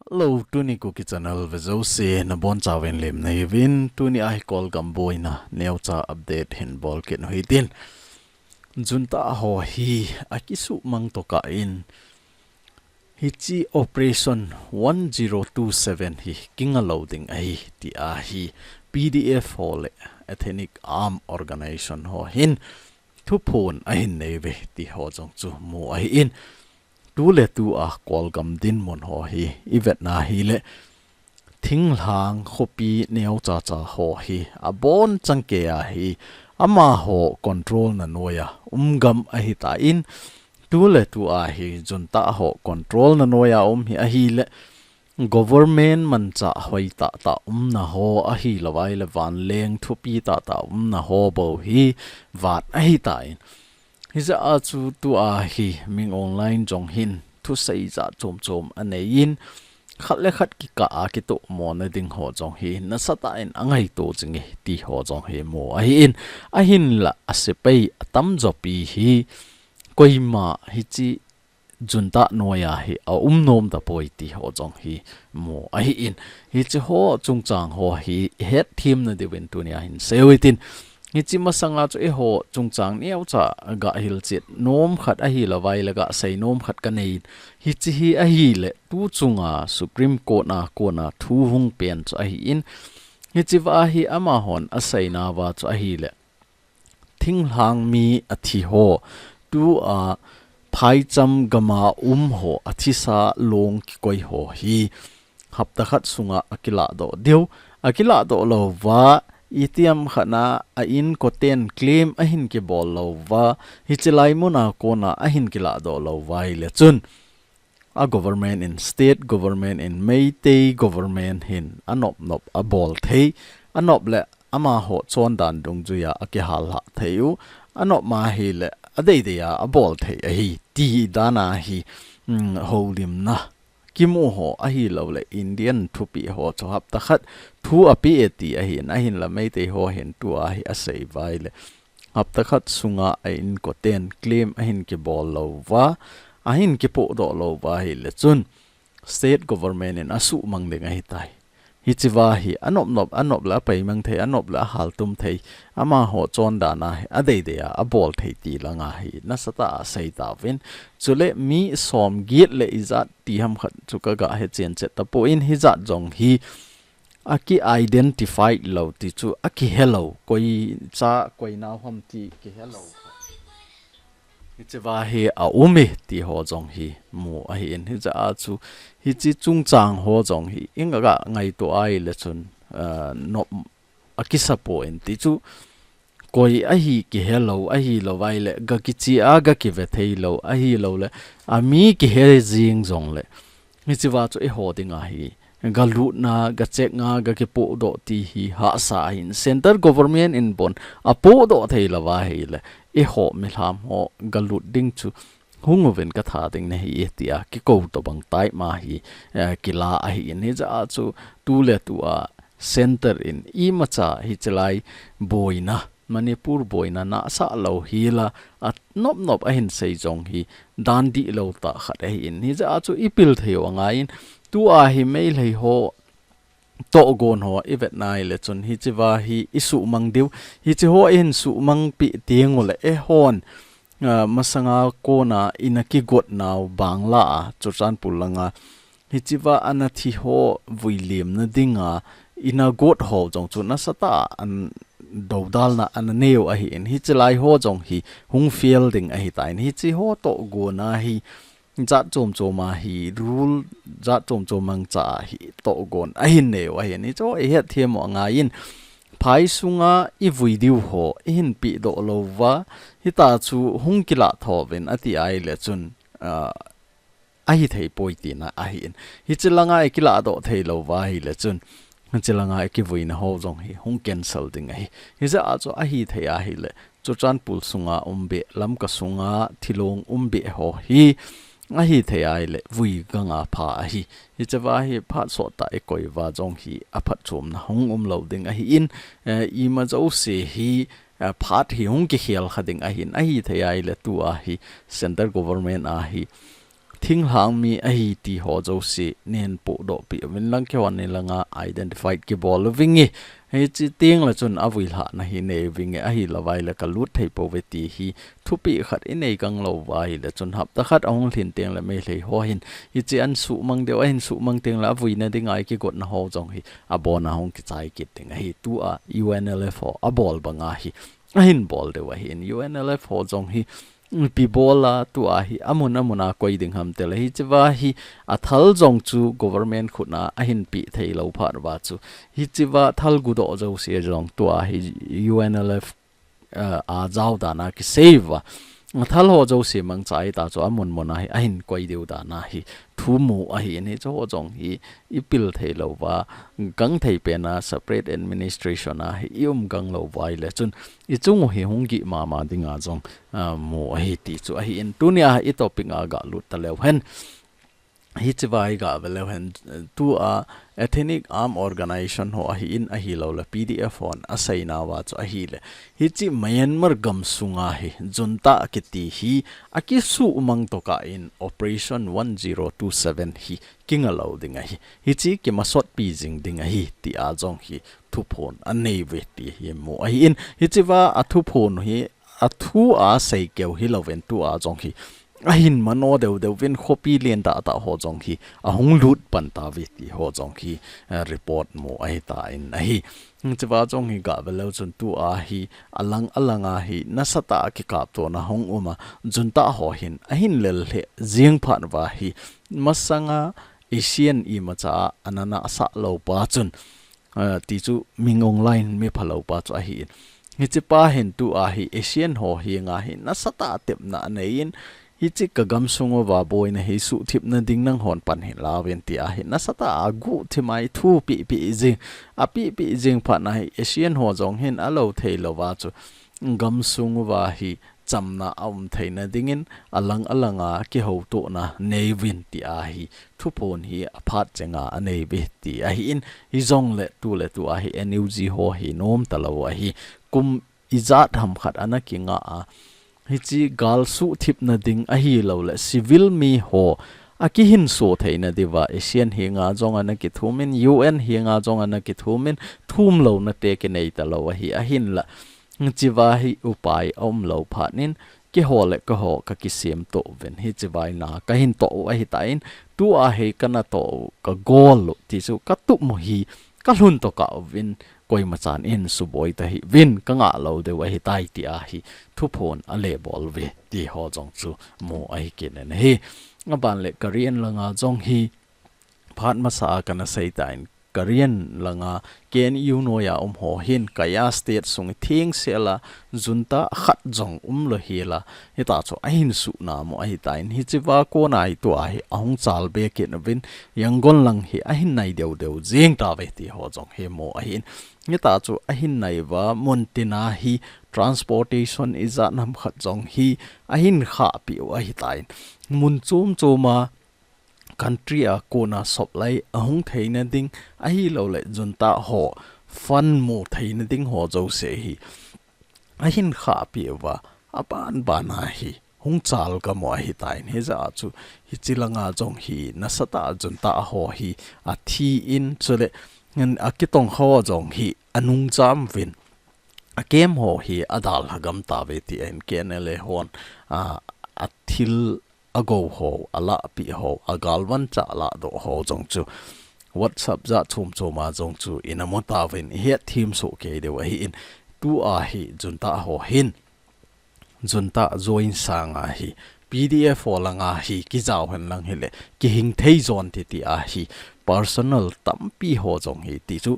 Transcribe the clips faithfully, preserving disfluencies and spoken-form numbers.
Hello, tuni Kuki Channel vejouse nabonchauvin lemna hiuvin, tuni ahi Kolgam boina neocha update hin bol kit u hitin. Junta ho hi akisuhmang tokah in, hiche Operation one zero two seven hi kinga lou ding ahi, tia hi P D F ho le Ethnic Arm Organization ho hin thuphon ahin neiuve ti ho jong chu mu ahin. Tuletua Kolgam dinmun ho hi ivetna hile, thinglhang khopi neochacha ho hi abonchan keiya hi amaho control na noiya um gam ahitan, tuletua hi junta ho control na noiya um hi ahile, government manchah hoitah tah umna ho ahilouvai le vanleng thupi tah tah umna ho bou hi vat ahitan. Hijeh a chu tua hi Min Aung Hlaing jong hin thusei jat chom chom aneiyin, khat le khat kikah a kitohmona ding ho jong hi nasatah in angaito jinge ti ho jong hi mu ahin, ahinla asepai atamjopi hi koima hiche junta noiya hi aum nom tapoi ti ho jong hi mu ahin, hiche ho chungchang ho hi ihetthem na diuvin tunia hin seiu hitin. Hiche masanga chu eiho chungchang neocha gahilchet nom khat ahilouvai le gasei nom khat kaneiyin, hiche hi ahile tu chunga Supreme Court a kona thu hung pen chu ahin, hichea hi amahon aseinauva chu ahile, thinglhang mi athi ho, tua phaicham gama um ho, athisa long kikoi ho hi hapta khat sunga akiladoh diu, akiladoh louva, itiham khatna a inkoten claim ahin kibol louva, hiche lai muna kona ahin kiladoh louva ahile chun, a government in, state government in, Meitei government hin anop nop abol thei, anop le amaho chondan dungjuiya akihal lhah theiu, anop ma hile adeideiya abol thei ahi ti dan ahi, um, houlimna kimu ho ahilouleh Indian thupeh ho chu hapta khat thu apeh e ti ahin, ahinla Meitei ho hin tua hi aseiuva ahile, hapta khat sunga a inkoten claim ahin kibol louva, ahin kipohdoh louva ahile chun, state government in asuhmang ding ahitai. Hichea hi anop nop, anop le apaimang thei, anop le ahaltum thei, amaho chondana hi adeideiya abol thei ti langa hi nasatah a seitauvin. Chule mi somget le ijat tiham khat chu kaga hechen chet tapon, hijat jong hi aki identify lou ti chu, akihelou, koicha, koi nau ham ti kihelou. Hichea hi aume ti ho jong hi mu ahin, hijeh a chu hiche chungchang ho jong hi inga ngaito ahile chun, ah, nop akisapon ti chu, koi ahi kihelou, ahilouva ahile gakiche a gakive theilou, ahilouleh ami kihe jing jongle, hichea chu eiho dinga hi galutna, gachekna, gakipohdoh ti hi hahsa ahin, centre government in bon apohdoh theilouva ahile, eiho milham ho galut ding chu hung uvin katha ding nahi e tia kikou tobang tah ma hi, eh, kila ahin, hijeh a chu tuletua centre in imacha hiche lai boina, Manipur boina nahsah lou hila, anop nop ahin sei jong hi dan dihlou tah khat ahin, hijeh a chu ipil theiu angaiyin, tua hi Meitei ho tohgon ho ivetna ahile chun hichea hi isuhmang diu, hiche ho ihin suhmangpeh tengule eihon, ah, masanga kona ina kigotnau Bangla a, Churachandpur langa, hichea ana thi ho vuilimna dinga ina got ho jong chu nasatah a ana doudalna ana neiu ahin, hiche lai ho jong hi hung fail ding ahitan, hiche ho tohgon a hi jat chom chom a hi rule, jat chom chom mangcha a hi tohgon ahin neiu ahin, hiche ho ihetthem u angaiyin, phai sunga ivui diu ho ihin pehdoh louva, hitia chu hung kilah tho uvin ati ahile chun, ah, ahithei poi tina ahin. Hiche langa ikiladoh theilouva ahile chun, hiche langa ikivuina ho jong hi hung cancel ding ahi. Hijeh a chu ahithei ahile, Churachandpur sunga um beh, Lamka sunga thilong um beh ho hi ahithei ahile vui ganga pha ahi. Hichea hi phat sottah ikoi uva jong hi aphatchomna hung umlou ding ahin, eh, ima jouse hi, eh, phat hi hung kikhel kha ding ahin, ahithei ahile tua hi centre government a hi thinglhang mi ahi ti ho jouse nei hin pohdoh peh uvin lang, keihon nei langa identified kibol uvin nge. Hichi teng le chun avui lhahna hi nei uvin nge, ahilou ahile ka lut thei pouve ti hi thupeh khat i nei kang lou uva ahile chun hapta khat ahung lhin teng le Meitei ho hin hichi ahin suhmang diu, ahin suhmang teng le avuina dinga kigotna ho jong hi abon a hung kichai kit ding ahi. Tua U N L F ho abol banga hi ahin bol diu ahin, U N L F ho jong hi ipi bol a tua hi amun amun a koi ding ham tile, hichi uva hi athal jong chu government khut a ahin peh thei lou phat uva chu, hichi uva thal gudoh jouse jong tua hi U N L F, eh, a jao dan a kisei uva. Athal ho jouse mangcha hita chu amun mun a hi ahin koi diu dan a hi thu mu ahin, hichu ho jong hi i pil thei lou uva, gang thei pen a separate administration a hi i um gang lou uva ahile chun i chung u hi hung gih mama dinga jong, ah, mu ahi ti chu ahin, tunia i topic a ga lut ta leu hen. Hichi uva i ga ve leu hen, tua Ethnic Arm Organization ho ahin, ahilou le P D F hon asei nauva chu ahile, hichi Myanmar gamsunga hi junta kiti hi akisuhmang tokah in Operation one zero two seven hi kinga lou ding ahi. Hichi kimasotpi jing ding ahi, tia jong hi thuphon anei uve ti hi mu ahin. Hichi uva athuphon hi, athu a sei keu hilou vin tua jong hi ahin mano deu deu vin khopi len tah tah ho jong hi ahung lut pan tauve ti ho jong hi, eh, report mu ahitan ahi. Hichi uva jong hi ga ve leu chun tua hi alang alang a hi nasatah a kikaptona hung um a, junta ho hin ahin lel lheh jing phat uva hi masanga ASEAN imacha a ana nahsah lou pa chun, ah, ti chu Min Aung Hlaing mi phalou pa chu ahin. Hichi pa hin tua hi ASEAN ho henga hi nasatah a tepna anei in, hichi ka gamsung uva boina hi suhthipna ding nanghon pan hin lauvin tia hi nasatah a guhthim a i thupeh peh jing, apeh peh jing phat na hi ASEAN ho jong hin alou thei lou uva chu gamsung uva hi chamna aum theina dingin alang alang a kihoutona nei uvin tia hi thuphon hi aphat chenga anei uve ti ahin, hijongle tu le tua hi N U G ho hi nom talou ahi, kum ijat ham khat ana kinga a, hichi gal suhthipna ding ahilou le civil mi ho akihinso theina diuva ASEAN henga jong ana kithumin, U N henga jong ana kithumin, thumlouna te kinei talou ahi, ahinla hichi uva hi upai aum lou phat in, keiho le keiho ka kisem to uvin, hichi uva hi na kahin to u ahitan, tua hi kana to u, ka gol u ti chu ka tup mu hi ka lhun tokah uvin, koima chan in suboi tahih uvin, ka ngah lou diu ahitai tia hi thuphon ale bol uve ti ho jong chu mu ahi kit in ahi. Aban le Karen langa jong hi phat masa a kana sei tan, Karen langa K N U noiya um ho hin Kayah State sung thengsel a junta khat jong umlou hel a, hita chu ahin suhna mu ahitan, hichi uva kona hi tua hi ahung chal be kit uvin, Yangon lang hi ahin nai deu deu jing tauve ti ho jong hi mu ahin. Hita chu ahin nai uva, mun tina hi transportation ijat ham khat jong hi ahin khahpeh u ahitan, mun chom chom a country a kona supply ahung theina ding, ahilou le junta ho fund mu theina ding ho jouse hi ahin khahpeh uva, aban ban a hi hung chal gam u ahitan, hijeh a chu hichi langa jong hi nasatah a junta ho hi athi in, chule ngen akitong ho jong hi anung jam uvin, a camp ho hi adalha gam tauve ti ahin, K N L A hon, a, athil agou ho, alahpeh ho, agalvan cha lahdoh ho jong chu WhatsApp jat chom chom a jong chu ina mu tauvin, ihet them soh kei diu ahin, tua hi junta ho hin junta join sanga hi P D F ho langa hi kijao hen lang hile kihing thei jon ti tia hi personal tampi ho jong hi ti chu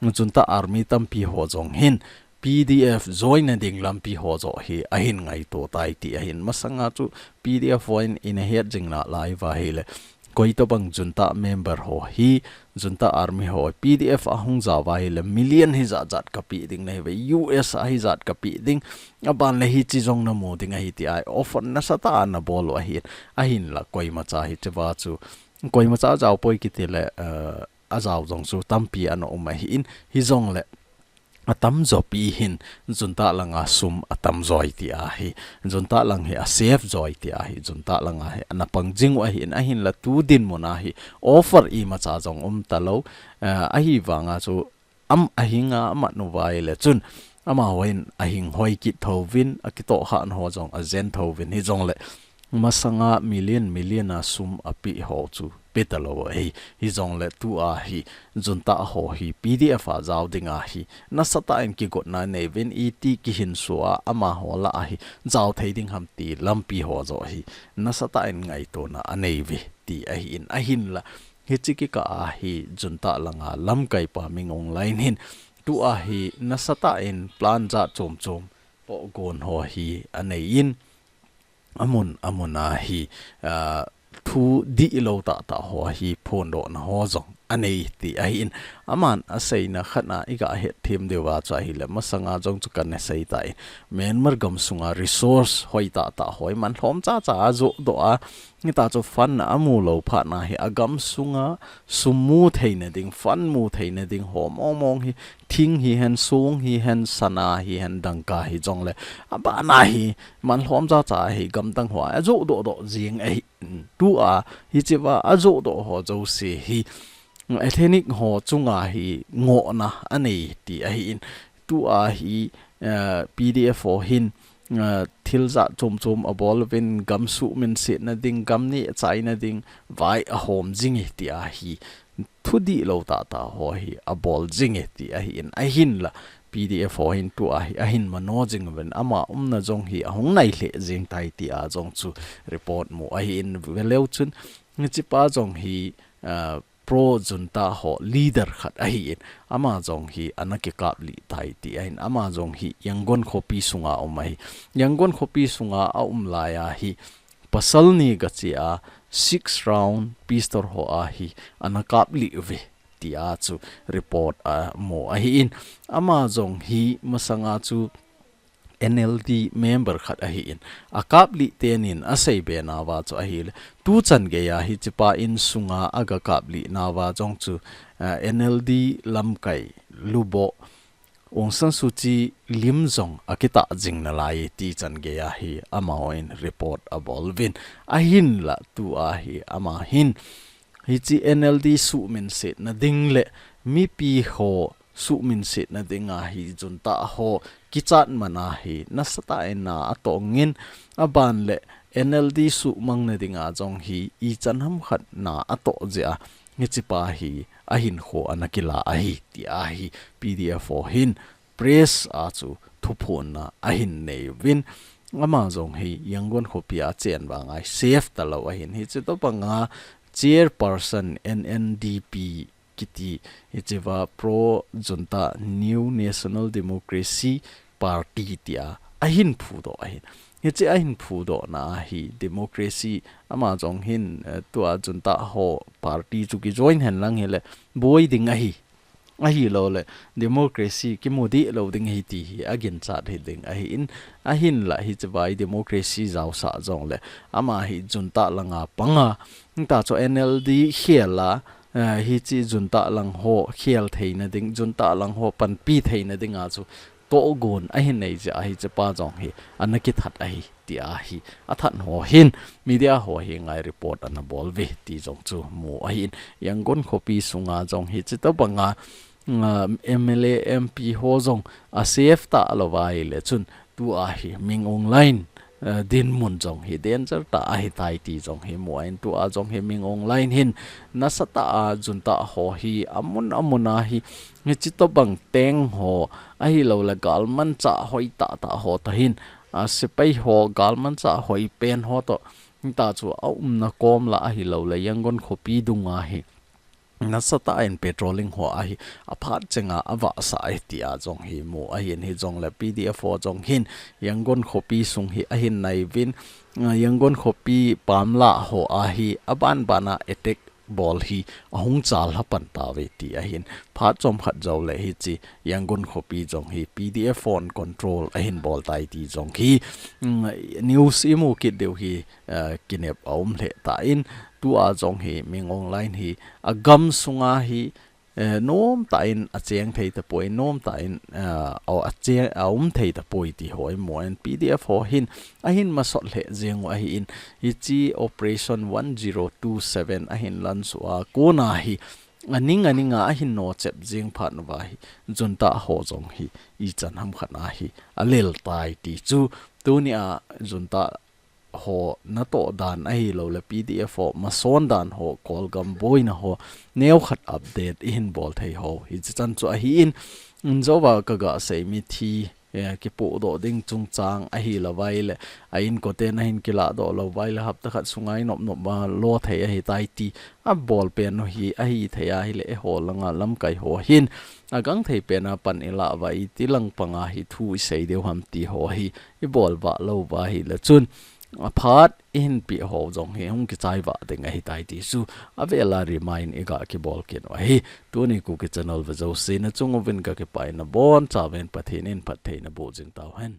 junta army tampi ho jong hin P D F join na ding lampi ho joh hi ahin ngaito tai ti ahin, masanga chu P D F hon ina het jing nalai uva ahile, koi tobang junta member ho hi, junta army ho, P D F ahung jao uva ahile, million hijat jat kapeh ding nahiuve, U S a hijat kapeh ding, aban le hichi jong namu ding ahi tia hi offer nasatah a ana bol u ahin, ahinla koimacha hichi uva chu, koimacha ajao poi kiti le, eh, ajao jong chu tampi ana um ahin, hijongle, atamjo pi hin, junta langa sum atamjo ahi ti ahi, junta lang hi a safe jo ahi ti ahi, junta langa hi ana pang jing u ahin, ahinla tu dinmun a hi offer imacha jong um talou, eh, ahivanga chu am ahinga amat nu vai le chun, amahon ahing hoi kit tho uvin, akitoh khan ho jong ajen tho uvin, hijongle masanga million, million a sum ape ho chu pe talou ahi, hijongle tua hi, junta ho hi P D F a jao ding ahi, nasatah in kigotna anei uvin, iti kihinso a amaho lah a hi, jao thei ding ham ti lampi ho joh hi, nasatah in ngaitona anei uve ti ahin, ahinla, hiche kikah a hi junta langa lamkaipa Min Aung Hlaing hin, tua hi nasatah in plan jat chom chom tohgon ho hi anei in, amun, amun a hi, ah, thu dihlou tah tah ho hi phondohna ho jong anei ti ahin, aman aseina khat a iga hetthem diu va chu ahile, masanga jong chu kana sei tai, Myanmar gamsunga resource hoi tah tah ho hi man lhom cha cha a ajoh doh a, hita chu fund amu lou phat na hi agamsunga sum mu theina ding, fund mu theina ding ho mong mong hi, thing hihen, song hihen, sana hihen, dangka hijongle, abana hi man lhom cha cha hi gamdang ho a ajoh doh doh jing ahi. Tua hichea ajoh doh ho jouse hi ethnic ho chunga hi ngohna anei ti ahin, tua hi, eh, P D F ho hin, eh, thil jat chom chom abol uvin, gam suhminsetna ding, gam nehchaina ding vai ahom jing e ti ahi, thu dihlou tah tah ho hi abol jing e ti ahin, ahinla P D F ho hin tua hi ahin mano jing uvin, ama umna jong hi ahung nai lheh jing tai tia jong chu report mu ahin, veleu chun, hichepa jong hi, ah, pro junta ho leader khat ahin, ama jong hi ana kikaplih tai ti ahin, ama jong hi Yangon khopi sunga um ahi. Yangon khopi sunga aum laiya hi pasal ni gache a six round pistol ho a hi ana kaplih uve tia chu report amu ahin, ama jong hi masanga chu N L D member khat ahin, akaplih tenin aseibe nauva chu ahile, tuchan geiya hichepa insunga aga kaplih nauva jong chu, ah, N L D lamkai lubo Aung San Suu Kyi lim jong akitah jing nalai e ti chan geiya hi amahon report abol uvin, ahinla tua hi ama hin hiche N L D suhminsetna ding le mipi ho suhminsetna dinga hi junta ho kichat man a hi nasatah in na atoh in, aban le N L D suhmangna dinga jong hi ichan ham khat na atoh jeh a hichepa hi ahinkho ana kila ahi tia hi P D F ho hin press a chu thuphonna ahin nei uvin, ama jong hi Yangon khopi a achen vang a hi safe talou ahin, hiche tobanga chairperson N N D P kiti, hichea Pro Junta New National Democracy Party tia ahin phudoh ahin. Hiche ahin phudohna a hi democracy, ama jong hin, eh, tua junta ho party chu kijoin hen lang hile boi ding ahi. Ahilouleh democracy kimu dihlou ding ahi ti hi aginchat hiding ahin, ahinla hichea hi democracy jaosah jongle ama hi junta langa panga, hita chu N L D khel a, eh, hiche junta lang ho khel theina ding, junta lang ho panpi theina dinga chu tohgon ahin nei jeh a hichepa jong hi ana kithat ahi tia hi athat ho hin media ho henga report ana bol uve ti jong chu mu ahin, Yangon khopi sunga jong hiche tobanga, ah, M L A, M P ho jong a safe talou va ahile chun tua hi Min Aung Hlaing, eh, dinmun jong hi danger tah ahitai ti jong hi mu ahin, tua jong hi Min Aung Hlaing hin nasatah a junta ho hi amun amun a hi, hiche tobang tank ho ahilouleh galmanchah hoi tah tah ho toh hin, a sepai ho galmanchah hoi pen ho toh, hita chu aumna kom lah ahilouleh Yangon khopi dunga hi nasatah in patrolling ho a hi aphat chenga avahsah ahi tia jong hi mu ahin, hijongle P D F ho jong hin Yangon khopi sung hi ahin nai uvin, ah, Yangon khopi pamlah ho a hi aban ban a attack bol hi ahung chalha pan tauve ti ahin, phat chomkhat jouleh hiche Yangon khopi jong hi P D F hon control ahin bol tai ti jong hi, mm, news imu kit diu hi, eh, kinep aum lheh tan, tua jong hi Min Aung Hlaing hi agam sunga hi eh, nomtah in acheng thei tapoi, nomtah in, ah, a, acheng, aum thei tapoi ti ho imu in P D F ho hin ahin masot lheh jeng u ahin, hiche Operation one zero two seven ahin lanso a kona hi aning aning a ahin nochep jeng phat uva hi junta ho jong hi ichan ham khat a hi alel tai ti chu tuni a junta ho natoh dan ahilou le P D F ho mason dan ho Kolgam boina ho neokhat update ihin bol thei ho hichi chan chu ahin, injouva kaga sei mithi, eh, kipohdoh ding chungchang ahilou vai le a inkoten ahin kilahdoh lou vai le hapta khat sunga inop nop a lo thei ahitai ti abol pen u hi ahithei ahile eiho langa lamkai ho hin agangthei pen a pan ilah uva iti lang panga hi thu isei diu ham ti ho hi ibol vah lou uva ahile chun aphat ihin peh ho jong hi hung kichai vah ding ahitai ti chu avel a remind iga kibol kit u ahi. Tuni Kuki channel ve jouse nachung uvin kakipah in nabonchauvin Pathen in phattheina boh jing tauhen.